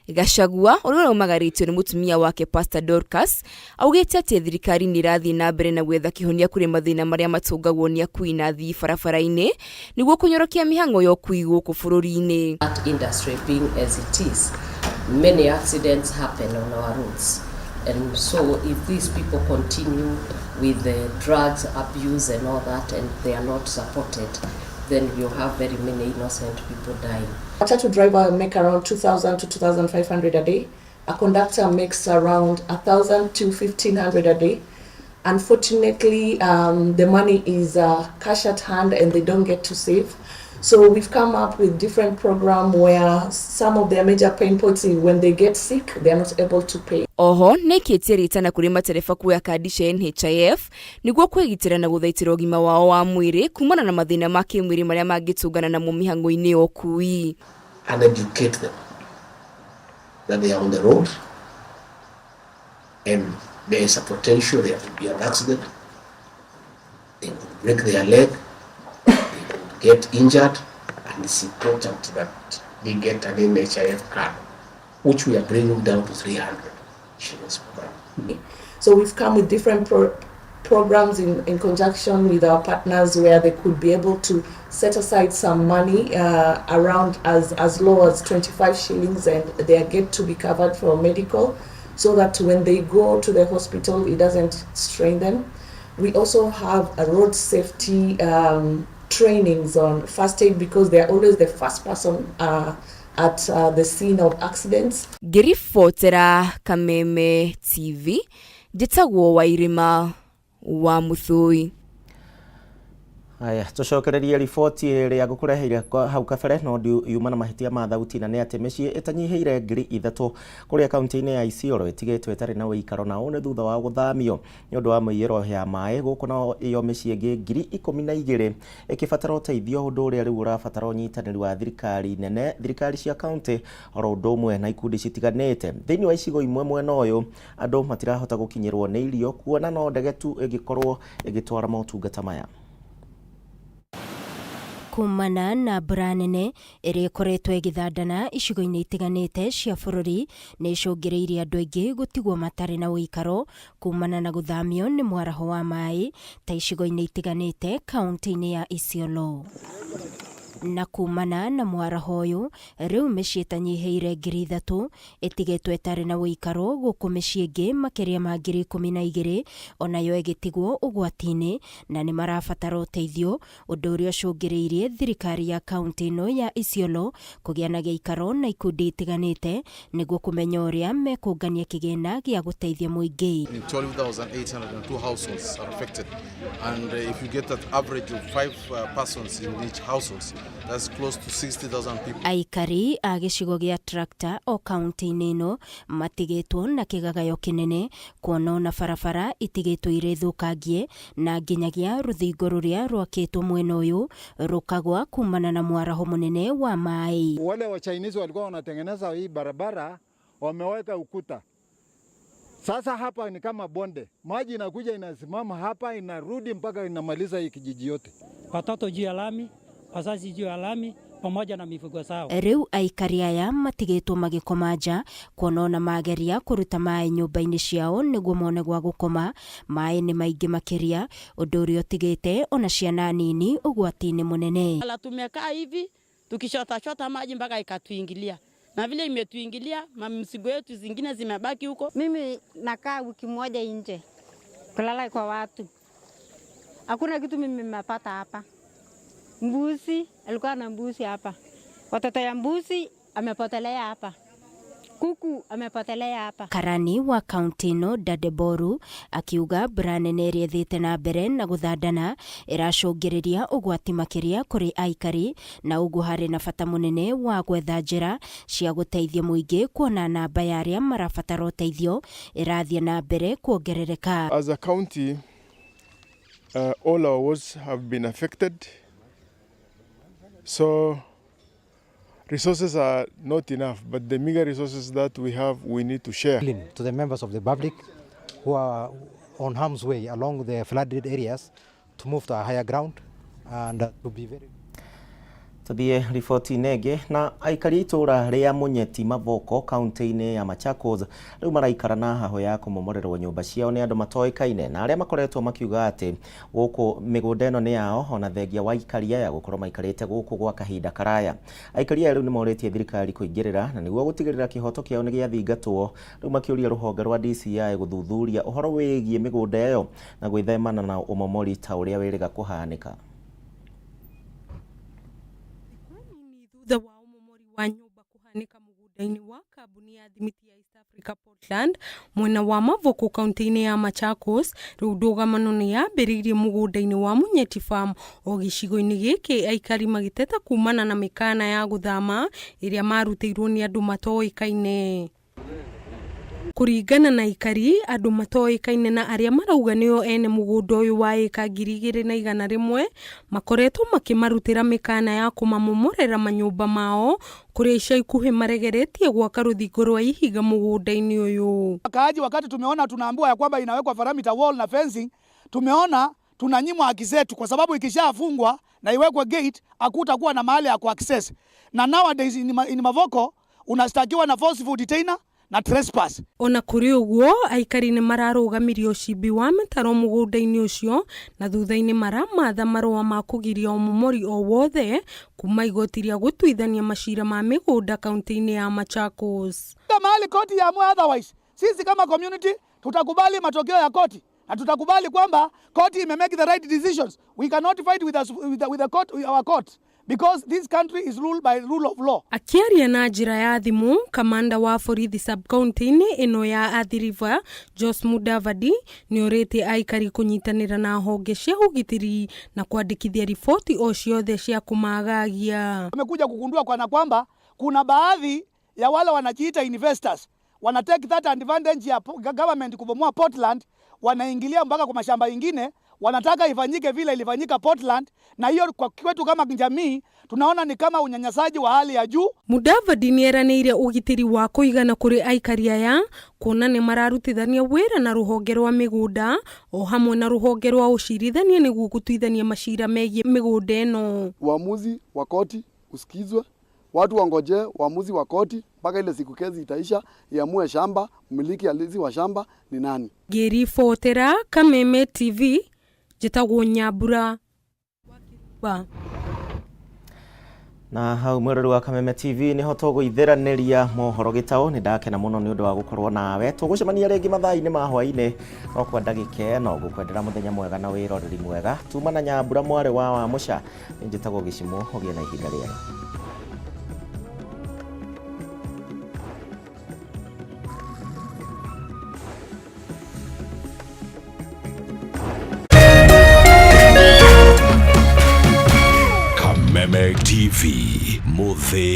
Gachagua ũrĩa ũraumagarĩtio nĩ mũtumia wake Pastor Dorcas augĩte atĩ thirikari nĩ ĩrathiĩ na mbere na gwetha kĩhonia kũrĩ mathĩna marĩa matũngagwo nĩ akui na athii barabara-inĩ nĩguo kũnyorokia mĩhang'o ya ũkui gũkũ bũrũri-inĩ. That industry being as it is, many accidents happen on our roads. And so if these people continue with the drugs abuse and all that and they are not supported, then you have very many innocent people dying. A taxi driver make around 2,000 to 2,500 a day. A conductor makes around 1,000 to 1,500 a day. Unfortunately, the money is cash at hand and they don't get to save. So we've come up with different program where some of their major pain points is when they get sick, they are not able to pay. Oho nĩ ĩkĩtie rĩtana kũrĩ matereba kuoya kandi cia NHIF nĩguo kwĩgitĩra na gũthaitĩra ũgima wao wa mwĩrĩ kumana na mathĩna ma kĩmwĩrĩ marĩa mangĩtũngana namo mĩhang'o-inĩ ya ũkui. And educate them that they are on the road and there is a potential there could be an accident. They could break their leg, they could get injured, and it's important that they get an NHIF card, which we are bringing down to 300 shillings per month. So we've come with different programs in conjunction with our partners where they could be able to set aside some money around as low as 25 shillings, and they get to be covered for medical so that when they go to the hospital, it doesn't strain them. We also have a road safety trainings on first aid because they are always the first person at the scene of accidents. Ngĩribotera Kameme TV, njĩtagwo Wairĩma wa Mũthũi. Haya, tucokererie riboti ĩrĩa ngũkũreheire hau kabere no yuma na mahĩtia ma thauti, na nĩ atĩ mĩciĩ ĩtanyihĩire 3000 kũrĩa kaunti-inĩ ya Isiolo ĩtigĩtwo ĩtarĩ na ũikaro, na ũũ nĩ thutha wa gũthamio nĩ ũndũ wa mũiyũro ya maĩ gũkũ, nayo mĩciĩ ĩngĩ 12,000 ĩkĩbatara ũteithio, ũndũ ũrĩa rĩu ũrabatara ũnyitanĩri wa thirikari nene, thirikari cia kaunti, oro ũndũ ũmwe na ikundi citiganĩte. Thĩinĩ wa icigo imwe mwena ũyũ andũ matirahota gũkinyĩrwo nĩ irio, kuona no ndege tu ĩngĩkorwo ĩgĩtwara motungata maya. Kumana na mbura nene ĩrĩa ĩkoretwo ĩgĩthandana icigo-inĩ itiganĩte cia bũrũri, nĩ icũngĩrĩirie andũ aingĩ gũtigwo matarĩ na ũikaro kumana na gũthamio nĩ mwaraho wa maĩ ta icigo-inĩ itiganĩte kaunti-inĩ ya Isiolo. Na kumana na mwaraho ũyũ, rĩu mĩciĩ ĩtanyihĩire 3000 ĩtigĩtwo ĩtarĩ na ũikaro, gũkũ mĩciĩ ĩngĩ makĩria ma 12,000 onayo ĩgĩtigwo ũgwati-inĩ na nĩ marabatara ũteithio, ũndũ ũrĩa ũcũngĩrĩirie thirikari ya kaunti ĩno ya Isiolo kũgĩa na gĩikaro na ikundi itiganĩte nĩguo kũmenya ũrĩa mekũngania kĩgĩna gĩa gũteithia mũingĩ. 12,802 households are affected. And if you get that average of five persons in each household, that's close to 60,000 people. Aikari a gĩcigo gĩa Tractor o kaunti-inĩ ĩno matigĩtwo na kĩgagayo kĩnene, kuona ona barabara itigĩtwo irĩ thũkangie na nginyagia rũthingo rũrĩa rwakĩtwo mwena ũyũ rũkagwa kumana na mwaraho mũnene wa maĩ. Wale wa Chinese walikuwa wanatengeneza hii barabara, wameweka ukuta. Sasa hapa ni kama bonde, maji inakuja inasimama hapa, inarudi mpaka inamaliza hii kijiji yote. Watoto juu ya lami, wazazi juu ya lami, pamoja na mifugo zao. Rĩu aikari aya matigĩtwo magĩkoma nja, kuona ona mageria kũruta maĩ nyũmba-inĩ ciao nĩguo mone gwa gũkoma, maĩ nĩ maingĩ makĩria, ũndũ ũrĩa ũtigĩte ona ciana nini ũgwati-inĩ mũnene. Ala tumekaa hivi tukichota chota maji mpaka ikatuingilia, na vile imetuingilia, mzigo yetu zingine zimebaki huko. Mimi nakaa wiki moja nje kulala kwa watu, hakuna kitu mimi nimepata hapa. Mbuzi alikuwa na mbuzi hapa, watoto ya mbuzi amepotelea hapa, kuku amepotelea hapa. Karani wa kaunti ĩno Dade Boru akiuga mbura nene ĩrĩa ĩthiĩte na mbere na gũthandana ĩracũngĩrĩria ũgwati makĩria kũrĩ aikari, na ũguo harĩ na bata mũnene wa gwetha njĩra cia gũteithia mũingĩ, kuona namba ya arĩa marabatara ũteithio ĩrathiĩ na mbere kuongerereka. As a county, all our wards have been affected. So resources are not enough, but the meager resources that we have, we need to share. To the members of the public who are on harm's way along the flooded areas to move to a higher ground and to be very Tuthiĩ riboti-inĩ ĩngĩ. Na aikari a itũũra rĩa Munyeti Mavoko kaunti-inĩ ya Machakos rĩu maraikara na hahũ ya kũmomorerwo nyũmba ciao nĩ andũ matoĩkaine na arĩa makoretwo makiuga atĩ gũkũ mĩgũnda ĩno nĩ yao, ona thengia wa aikari aya gũkorwo maikarĩte gũkũ gwa kahinda karaya. Aikari aya rĩu nĩ morĩtie thirikari kũingĩrĩra na nĩguo gũtigĩrĩra kĩhoto kĩao nĩ gĩathingatwo. Rĩu makĩũria rũhonge rwa DCI gũthuthuria ũhoro wĩgiĩ mĩgũnda ĩyo na gwĩthemana na ũmomori ta ũrĩa wĩrĩga kũhanĩka. Thutha wa ũmomori wa nyũmba kũhanĩka mũgũnda-inĩ wa kambuni ya thimiti ya East Africa Portland mwena wa Mavoko kaunti-inĩ ya Machakos, rĩu ndũgamano nĩ yambĩrĩirie mũgũnda-inĩ wa Munyeti Farm o gĩcigo-inĩ gĩkĩ, aikari magĩteta kumana na mĩkana ya gũthama ĩrĩa marutĩirwo nĩ andũ matoĩkaine. Kũringana na aikari, andũ matoĩkaine na arĩa marauga nĩo ene mũgũnda ũyũ wa ĩka 2,100 makoretwo makĩmarutĩra mĩkana ya kũmamomorera manyũmba mao, kũrĩa ica ikuhĩ maregeretie gwaka rũthingo rwa ihiga mũgũnda-inĩ ũyũ. Wakaaji wakati tumeona tunaambiwa ya kwamba inawekwa perimeter wall na fencing, tumeona tunanyimwa haki zetu, kwa sababu ikishafungwa na iwekwe gate hakutakuwa na mahali ya ku access. Na nowadays in Mavoko unastakiwa na forceful detainer na trespass. Ona kũrĩ ũguo, aikari nĩ mararũgamirie ũcimbi wa mĩtaro mũgũnda-inĩ ũcio na thutha-inĩ maramatha marũa ma kũgiria ũmomori o wothe kuma igoti rĩa gũtuithania macira ma mĩgũnda kaunti-inĩ ya Machakos. Mahali koti iamue, otherwise sisi kama community tutakubali matokeo ya koti na tutakubali kwamba koti ime make the right decisions. We cannot fight with, us, with the court, with our court, because this country is ruled by rule of law. Akĩaria na njĩra ya thimũ, kamanda wa borithi sub-county-inĩ ĩno ya Athi River, Jos Mudavadi, nĩ orĩtie aikari kũnyitanĩra na honge cia ũgitĩri na kwandĩkithia riboti o ciothe cia kũmagagia. Wamekuja kugundua kana kwamba kuna baadhi ya wale wanajiita investors wana take that advantage ya government kubomoa Portland, wanaingilia mpaka kwa mashamba ingine, wanataka ifanyike vile ilifanyika Portland, na hiyo kwa kwetu kama jamii tunaona ni kama unyanyasaji wa hali ya juu. Mudavadi nĩ eranĩire ũgitĩri wa kũigana kũrĩ aikari aya, kuona nĩ mararutithania wĩra na rũhonge rwa mĩgũnda o hamwe na rũhonge rwa ũcirithania nĩguo gũtuithania macira megiĩ mĩgũnda ĩno. Uamuzi wa koti usikizwe, watu wangoje uamuzi wa koti mpaka ile siku kesi itaisha, iamue shamba, mmiliki halisi wa shamba ni nani. Ngĩribotera Kameme TV, njĩtagwo Nyambura ba. Na hau mwĩrori wa Kameme TV niho tũgũithĩranĩria mohoro gĩtaũ. Nĩ ndakena mũno nĩ ũndũ wa gũkorwo nawe. Tũgũcemania rĩngĩ mathaa-inĩ ma hwaĩ-inĩ no kwa ndagĩka ĩno. Ngũkwendera mũthenya mwega na wĩroreri mwega. Tuma na Nyambura mwarĩ wa Wamũca, nĩ njĩtagwo Gĩcimũ. Ũgĩe na ihinda rĩega. Kameme TV, Muthĩ.